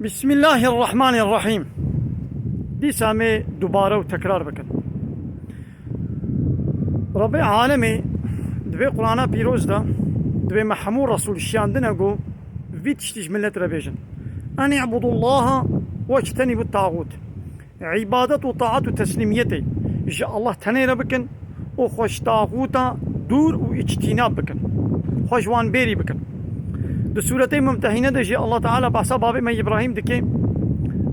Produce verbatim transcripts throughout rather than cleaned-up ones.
Bismillahirrahmanirrahim. Dîsa em ê dubare û tekrar bikin. Rebê alemê di vê Qur'ana pîroz de, di vê me hemû Resûl şiyandine ku vî tiştî ji milet re bêjin. En i'budullaha wectenîbut tağût. Îbadet û taat û teslîmiyetê ji Allah tenê re bikin û xwe ji taxûta dûr û îctînab bikin. Xwe ji wan bêrî bikin. Di sûretê Mumtehîne de jî Allah Teala behsa babê me Îbrahîm dike.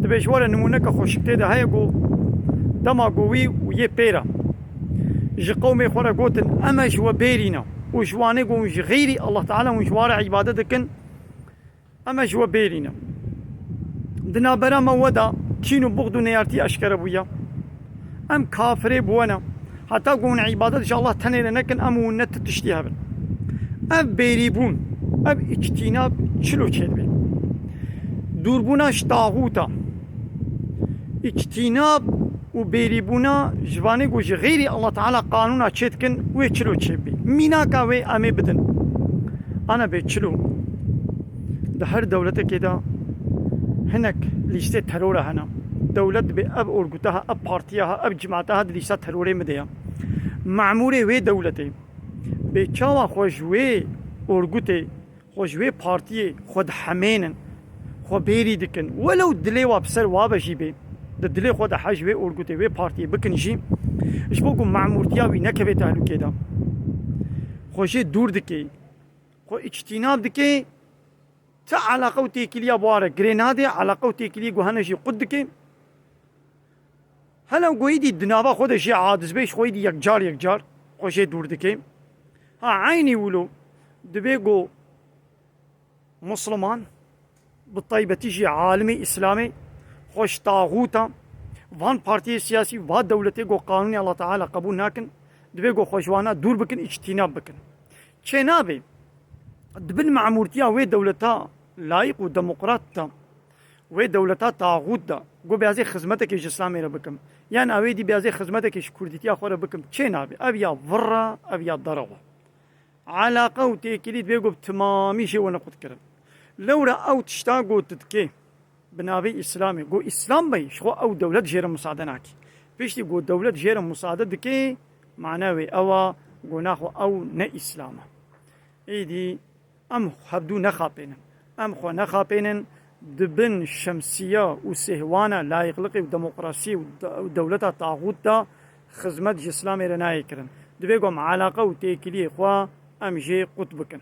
Dibê ji we re nimûneke xweşik tê de heye ku dema ku wî û yê pê re ji qewmê xwe re gotin, em e ji we bêrî ne û ji wanê ku hûn ji xeyrî Allah Teala hûn ji wa re îbadet dikin, em e ji we bêrî ne. Di navbera me we de kîn û buxd û neyartî eşkere bûye. Em kafirê bi we ne. Heta ku hûn îbadet ji Allah tenê re nekin, em û hûn ne ti tiştî hebin. Ev bêrîbûn, ev îctînab çilo çêdibe? Dûrbûna ji taxûta, îctînab û bêrîbûna ji vanê ku ji xeyrî Allah Teala qanûna çêdikin, wê çilo çêbibê? Mînaka wê em ê bidin. Ana bê çilo. Di her dewletekê de hinek lîstê terora hene. Dewlet dibê ev orgute ha, ev partiya ha, ev cemaate ha di lîsta terorê min de ye. Memûrê wê dewletê bê çawa xwe ji wê orgutê, xwe ji wê partiyê xwe dihemênin, xwe bêrî dikin. Welew dilê wa bi ser wa be jî bê, di dilê xwe de hej wê orgutê, wê partiyê bikin jî, ji bo ku memûrtiya wî nekeve tehlûkê de, xwe jê dûr dike, xwe îctînab dike, ti eleqe û têkiliya bi wa re girê nade, eleqe û têkiliyê ku hene jî qut dike. Hela ku êdî di nava xwe de jê aciz be, ji xwe êdî yekcar yekcar xwe jê dûr dike. Ha, eynî wilo dibê ku Musliman, bi taybetî jî alimê Îslamê, xwe ji taxûta van partiyê siyasî, va dewletê ku qanûnê Allah Teala qebûl nakin, dibê ku xwe ji wana dûr bikin, îctînab bikin. Çênabe di bin memûrtiya wê dewleta layîq û demokrat de, wê dewleta taxût de, ku bêazê xizmetekê ji Îslamê re bikim, yan ew êdî bêazê xizmetekê ji kurdîtiya xwe re bikim, çênabe. Ev ya vir e, ev ya derew e. Eleqe û têkilî dibê ku bi timamî jê wene qutkirin. Lewra ew tişta ku tu dikê bi navê Îslamê, ku Îslam bey, ji xwe ew dewlet jê re musade nake. Piştî ku dewlet jê re musade dike, mane wê ew a ku naxwe ew ne Îslam e. Êdî em hevdû nexapênin. Em xwe nexapênin, di bin şemsiya û sêhwana layîqliqê û demokrasiyê û de-, û dewleta taxût de xizmet ji Îslamê re nayê kirin. Dibê ku em eleqe û têkiliyê xwe em jê qut bikin.